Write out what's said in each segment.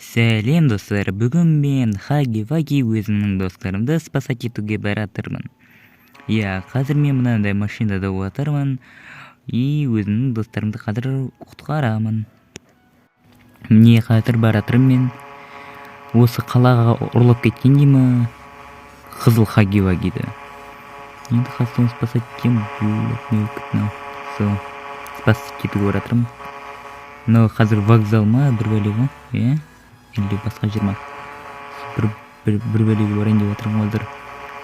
Сәлем, достар! Бүгін мен Хаги Ваги өзімнің достарымды спасать етуге баратырмын. Иә, қазір мен мынандай машинада отырмын и өзімнің достарымды қазір құтқарамын. Міне, қазір баратырмын мен осы қалаға. Ұрлап кеткен дей ма қызыл Хаги Вагиді. Енді қазір соны спасать етемін. Блядь, не болып кетті мынау? Сол спасать етуге баратырмын. Мынау қазір вокзал ма, бір бәле ғой, иә, или басқа жер ма? Бір бәлеге барайын деп жатырмын қазір.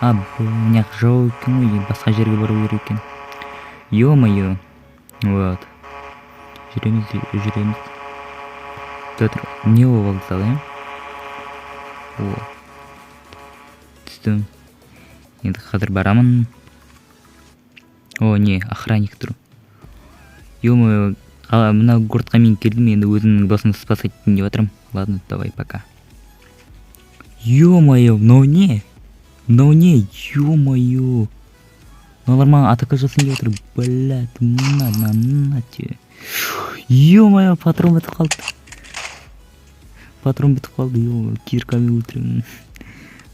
А, мына жақ жау екен ғой, басқа жерге бару керек екен. Ё-моё, вот жүреміз, жүреміз. Тұр, не ол, вокзал, иә. О, түстім. Енді қазір барамын. О, не, охранник тұр. Ё-моё, мына городқа мен келдім. Енді өзімнің досымды спасать етейін деп жатырмын. Ладно, давай, пока. Ё-моё, мынау не, мынау не? Ё-моё, мыналар маған атака жасайын деп жатыр. Блядь, на, на, на тебе. Ё-моё, патрон бітіп қалды, патрон бітіп қалды. Ё, киркамен өлтіремін.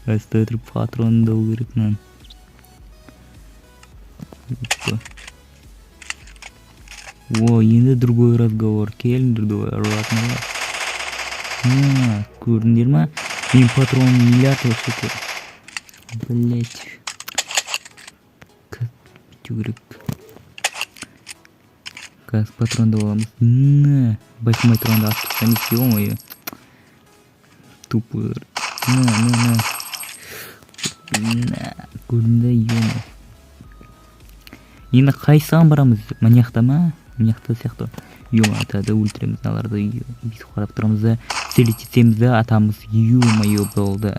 Стой тұрып, патронды алу керек мынаны. Опа. О, енді другой разговор. Келіңдер, давай, обратно. На, көрдіңдер ма? Мен патрон миллиард вообще-то. Блять. Как бүйту керек? Қазір патронды аламыз. На, байқамай тұрғанда атып тастаймыз, ё-моё. Тупой. На, на, на. На, көрдің да, ё. Енді қайсыған барамыз? Мына жақта ма? Мына жақта сияқты. Ё, атады, өлтіреміз мыналарды. Бүйтіп қарап тұрамыз да, целить етеміз да, атамыз. Ё-моё, болды.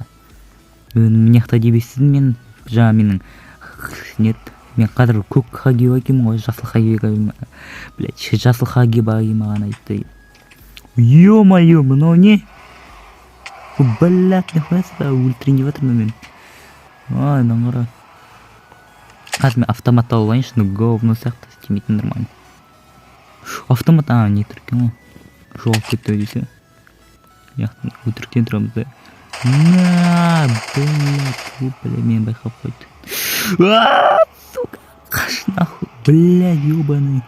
Мына жақта деп естідім мен жаңа. Менің нет, мен қазір көк Хаги Вагимін ғой, жасыл Хаги, блять, жасыл Хаги Ваги маған айтты. Ё-моё, мынау не, блять? Нихуя себе, өлтірейін деп жатырмын мен. Ай, мынаны қара. Қазір мен автомат алып алайыншы. Ну, говно сияқты, істемейтін нормально автомат. А, не тұр екен ғой, жоғалып кетті десе. Өтіріктен тұрамыз да. На, блять, бля, мені байқап қойды. А, сука, қаш нахуй, бля, ебаный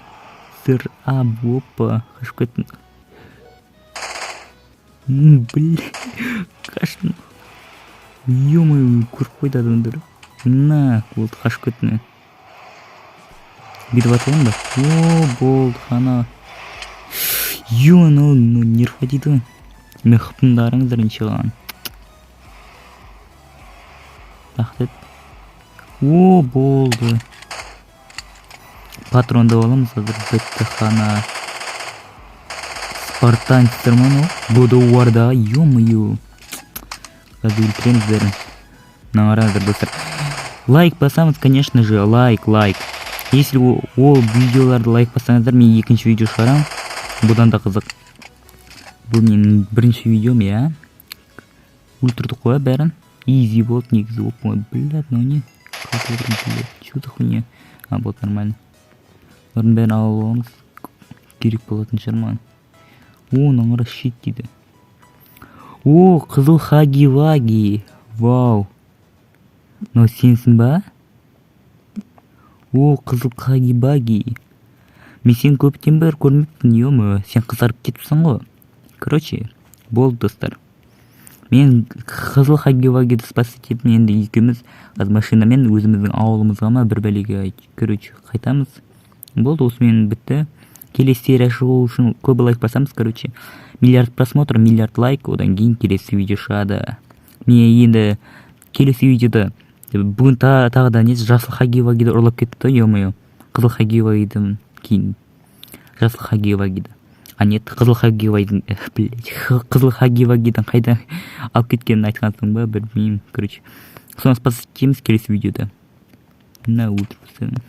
сыр. А, опа, қашып кеттім. Бля, қаш, ё-моё, көріп қойды адамдар. На, болды, қашып кеттім. Бүйтіп ата аламын ба? О, болды, хана. Ё, мынау нерв дейді ғой. Мен хпымды қараңыздар, неше қалған. Рахмет. О, болды, патронды аламыз қазір. Бітті, хана. Спартанецтер ма мынау? God of War'да. Ё-моё, қазір өлтіреміз бәрін. Мына қараңыздар, достар, лайк басамыз, конечно же, лайк, лайк. Если ол видеоларды лайк бассаңыздар, мен екінші видео шығарамын, бұдан да қызық. Бұл менің бірінші видеом, иә. Өлтірдік қой бәрін, изи болды негізі, оп оңай. Блядь, мынау не? Қалып отырмын, блядь, че за хуйня? А, болды, нормально. Олардың бәрін алып аламыз, керек болатын шығар маған. О, мынаны қара, щит дейді. О, қызыл Хаги Ваги, вау, мынау сенсің ба? О, қызыл Хаги Баги, мен сені көптен бері көрмеппін. Ё, сен қызарып кетіпсің ғой. Короче, болды, достар, мен қызыл Хаги Вагиді спасать еттім. Енді екеуміз қазір машинамен өзіміздің ауылымызға ма, бір бәлеге, короче, қайтамыз. Болды, осымен бітті. Келесі серия шығу үшін көп лайк басамыз. Короче, миллиард просмотр, миллиард лайк, одан кейін келесі видео шығады. Мен енді келесі видеода бүгін тағы да не, жасыл Хаги Вагиді ұрлап кетті. Ё-моё, қызыл Хаги Вагиді, кейін жасыл Хаги Вагиді, а, нет, қызыл Хаги Вагидің, блять, қызыл Хаги Вагидің қайда алып кеткенін айтқан ба, білмеймін. Короче, соны спасать етеміз келесі видеода. Мына өлтіріп тастадым.